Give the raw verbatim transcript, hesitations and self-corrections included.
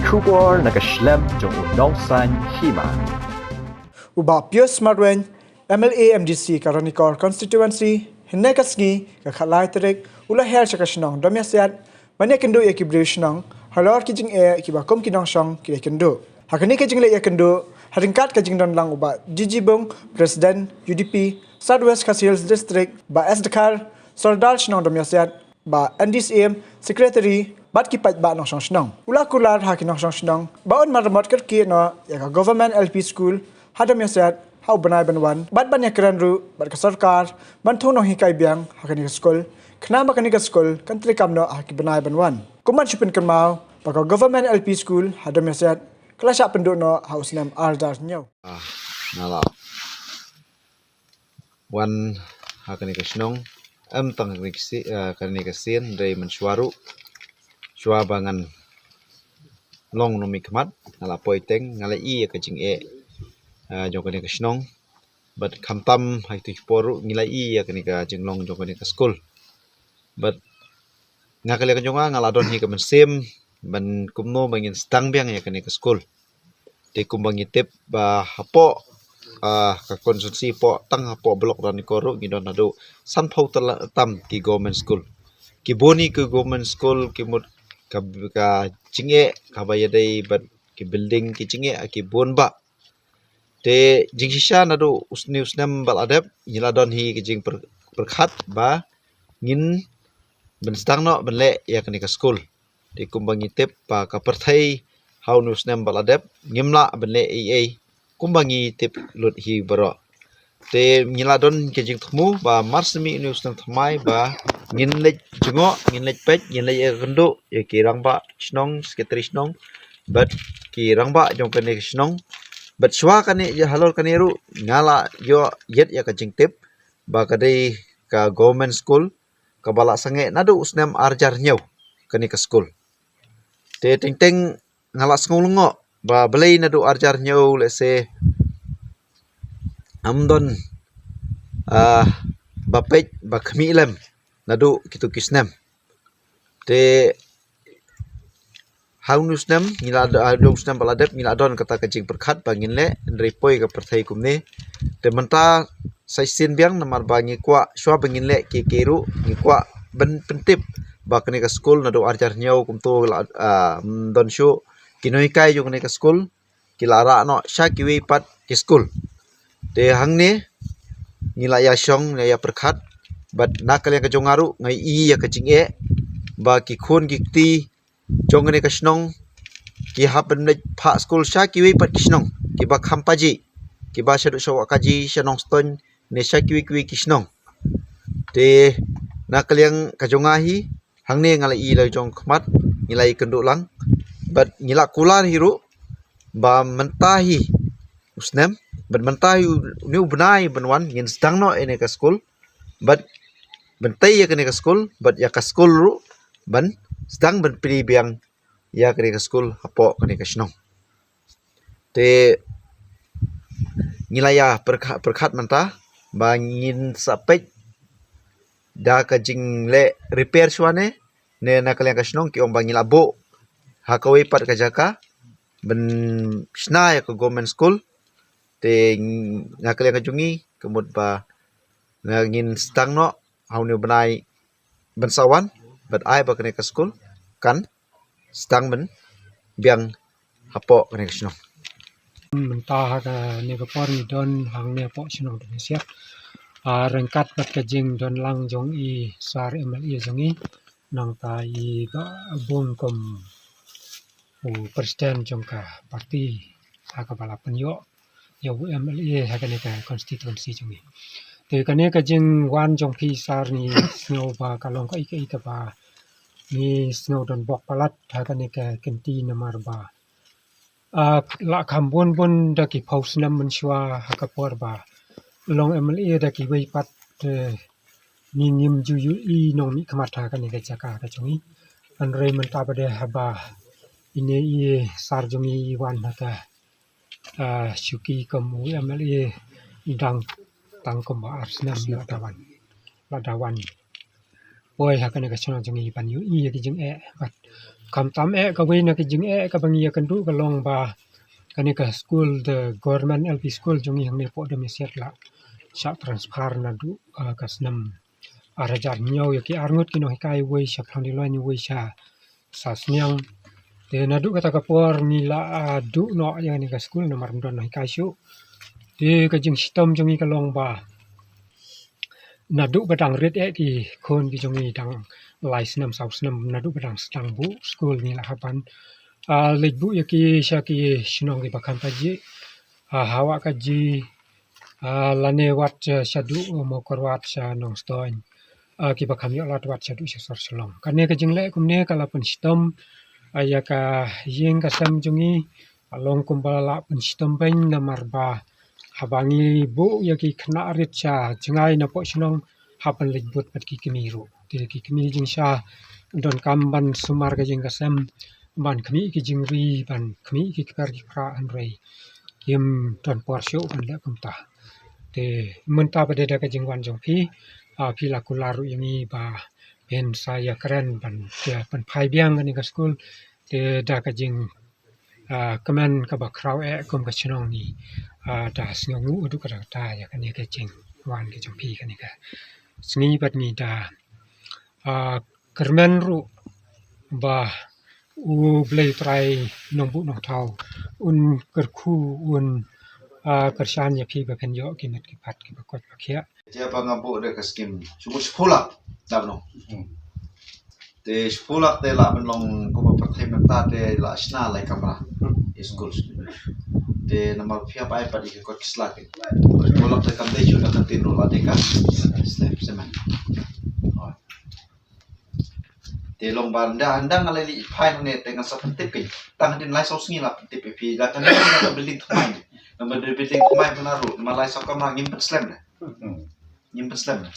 Khubor na ka shlem jong u nongsan hima. U Bah Pius Marwein, M L A M D C ka Ranikor Constituency, hynne ka sngi ka khatlai tarik, u la her sha ka shnong Domiasiat, ban ïakynduh ïa ki briew shnong halor ki jingeh kiba kum ki nongshong ki la ïakynduh. Ha kane ka jingleit ïakynduh, ha ryngkat ka jingdon lang u Bah G G Bung, President U D P South West Khasi Hills District, Bah S Dkhar, Sordar shnong Domiasiat, Bah Andy Syiem, Secretary, bad ki paidbah nongshong shnong. U la kular ha ki nongshong shnong ba un maramot kyrkieh noh ïa ka Government L P School ha Domiasiat ha u bnai ban wan, bad ban ïakren ruh bad ka sorkar ban thung nonghikai biang ha kane ka skul, khnang ba kane ka skul kan treikam noh ha ki bnai ban wan. Kum ban shu pynkynmaw ba ka Government L P School ha Domiasiat ka la shah pynduh noh ha u snem ar hajar hynñiew. Ah, nga la wan ha kane ka shnong, em tang kane ka si-, ah, kane ka sien, hynrei mynshuwa ruh, shuwa ba ngan long nongmihkhmat, nga la poi teng, nga la ïohi ïa ka jingeh, ah, jong kane ka shnong. Bad khamtam ha kito ki por ruh ngi la ïohi ïa kane ka jinglong jong kane ka skul. Bad nga ka liang ka jong nga, nga la don hi ka mynsiem ban kumno ba ngin sdang biang ïa kane ka skul. Te kumba ngi tip ba hapoh, ah, ka constituency, hapoh, tang hapoh block Ranikor ruh ngi don haduh sanphew tam ki government school. Ki bun hi ki government school, ki mut ka, ka jingeh kaba ïadei bad ki building, ki jingeh ki bun bah. Te jingshisha naduh u snem, u snem ba la dep, ngi la don hi ka jingpyrkhat ba ngin ban sdang noh ban leh ïa kane ka skul. Te kumba ngi tip ba ka pyrthei ha une u snem ba la dep ngim lah ban leh ei ei kumba ngi tip lut hi baroh. Te ngi la don ka jingthmu ba mar shu mih une u snem thymmai ba ngin leit jngoh, ngin leit peit, ngin leit ïakynduh ïa ki rangbah shnong, secretary shnong bad ki rangbah jong kane ka shnong. Bad shuwa kane, ïa halor kane ruh nga la ïoh ïit ïa ka jingtip ba ka dei ka government school kaba la sangeh naduh u snem ar hajar hynñiew kane ka skul. Te teng teng nga la sngew lyngngoh ba balei naduh ar hajar hynñiew lehse ym don, ah, ba peit ba khmih lem naduh kito ki snem. Te ha une u snem ngi la, ah, ha une u snem ba la dep ngi la don kata ka jingpyrkhat ba ngin leh, hynrei poi ka pyrthei kumne. Te mynta sa shisien biang namar ba ngi kwah shuwa ba ngin leh kiei kiei ruh ngi kwah ban pyntip ba kane ka skul naduh ar hajar hynñiew kumto la, ah, ym don shuh ki nonghikai jong kane ka skul, ki la rah noh sha kiwei pat ki skul. Te hangne ngi la ïa shong, ngi la ïa pyrkhat bad na ka liang ka jong nga ruh nga ïohi ïa ka jingeh ba ki khun ki kti jong kane ka shnong ki hap ban leit phah skul sha kiwei pat ki shnong kiba kham pajih, kiba shaduh sha Wahkaji, sha Nongstoiñ ne sha kiwei kiwei ki shnong. Te na ka liang ka jong nga hi, hangne nga la ïohi la jong khmat, ngi la ïakynduh lang bad ngi la kular hi ruh ba mynta hi u snem bad mynta hi u, une u bnai ban wan ngin sdang noh ïa kane ka skul bad ban tei ïa kane ka skul bad ïa ka skul ruh ban sdang ban plie biang ïa kane ka skul hapoh kane ka shnong. Te ngi la ïa pyrkha-, pyrkhat mynta ba ngin sa peit da ka jingleh repair shuwa ne, ne na ka liang ka shnong ki ong ba ngi la buh ha kawei pat ka jaka ban shna ïa ka government school. Te na ka liang ka jong ngi ka mut ba ngin sdang noh ha une u bnai ban sa wan bad ai ba kane ka skul kan sdang ban biang hapoh kane ka shnong. Mynta ha kane ka por ngi don hangne hapoh shnong Domiasiat, ah, ryngkat bad ka jingdon lang jong i Sar M L A jong ngi, nangta i Bah Bung kum u president jong ka party ha kaba la pynïoh ïa u M L A ha kane ka constituency jong ngi. Te kane ka jingwan jong phi Sar ngi sngew ba ka long kaei kaei kaba ngi sngew donbok palat ha kane ka kynti namar ba, ah, la kham bun bun da ki phew snem mynshuwa ha ka por ba long M L A da kiwei pat, eh, ngi ngim ju ïohi nongmihkhmat ha kane ka jaka ka jong ngi. Hynrei mynta ba dei haba ine i Sar jong ngi i wan ha ka, ah, shuki kum u M L A, i dang tang kumba ar snem lada wan, lada wan poi ha kane ka shnong jong ngi ban ïohi ïa ki jingeh bad Khamtam eh, kawei na ka jingeh kaba ngi ïakynduh ka long ba kane ka skul, the government L P school jong ngi hangne Pohdamyasiat la shah transfer naduh, ah, ka snem ar hajar hynñiew ïa ki arngut ki nonghikai, uwei sha Phlangdilloin, uwei sha Sawsniang. Te naduh kata ka por ngi la, ah, duh noh ïa kane ka skul namar ym don nonghikai shuh. Te ka jingshitom jong ngi ka long ba naduh ba dang rit eh ki khun ki jong ngi, dang lai snem saw snem naduh ba dang sdang buh skul, ngi la hap ban, ah, leit buh ïa ki sha ki shnong kiba kham kajih, ah, ha Wahkaji, ah, lane wat, ah, shaduh, ah, Mawkyrwat, sha Nongstoiñ, ah, kiba kham ïoh lad wat shaduh sha sor Shillong. Kane ka jingleh kumne ka la pynshitom, ah, ïa ka ïing ka sem jong ngi. Ka long kumba la pynshitom beiñ namar ba haba ngi buh ïa ki khynnah rit sha jngai na poh shnong, hap ban leit bud bad ki kmie ruh. Te ki kmie jingshisha donkam ban sumar ka ïing ka sem, ban khmih ki jingri, ban khmih ki kper ki khrah, hynrei kim don por shuh ban leh kumta. Te mynta pat da ka jingwan jong phi, ah, phi la kular ruh ïa ngi ba phin sa ïakren ban, ïa, pynphai biang kane ka skul. Te da ka jing, ah, kmen kaba khraw eh kum ka shnong ngi, ah, da sngewnguh haduh katta katta ïa kane ka jingwan ka jong phi kane ka sngi, bad ngi da, ah, kyrmen ruh ba U Blei Trai Nongbuh Nongthaw un kyrkhu, un, ah, kyrshan ïa phi ba phin ïoh ki met ki phad kiba koit ba khiah. Te ba nga buh da ka skim, shu buh shiphew lak, da ba nong. Te shiphew lak te lah ban long kumba pyrthei mynta te lah shna lai kamra. Ïa skul. Te namar phi hap ai pat ïa ka kot ki slap. Shiphew lak te kam dei shuh da ka tin ruh, la dei ka slab cement. Te long ba ynda, ynda nga la leit phai hangne te ngan sa pyntip ki. Tang hadien lai saw sngi la pyntip ïa phi, da kane ka building thymmai. Namar building thymmai mynta ruh, namar lai saw kamra ngim pynslem ne. Ngim pynslem ne.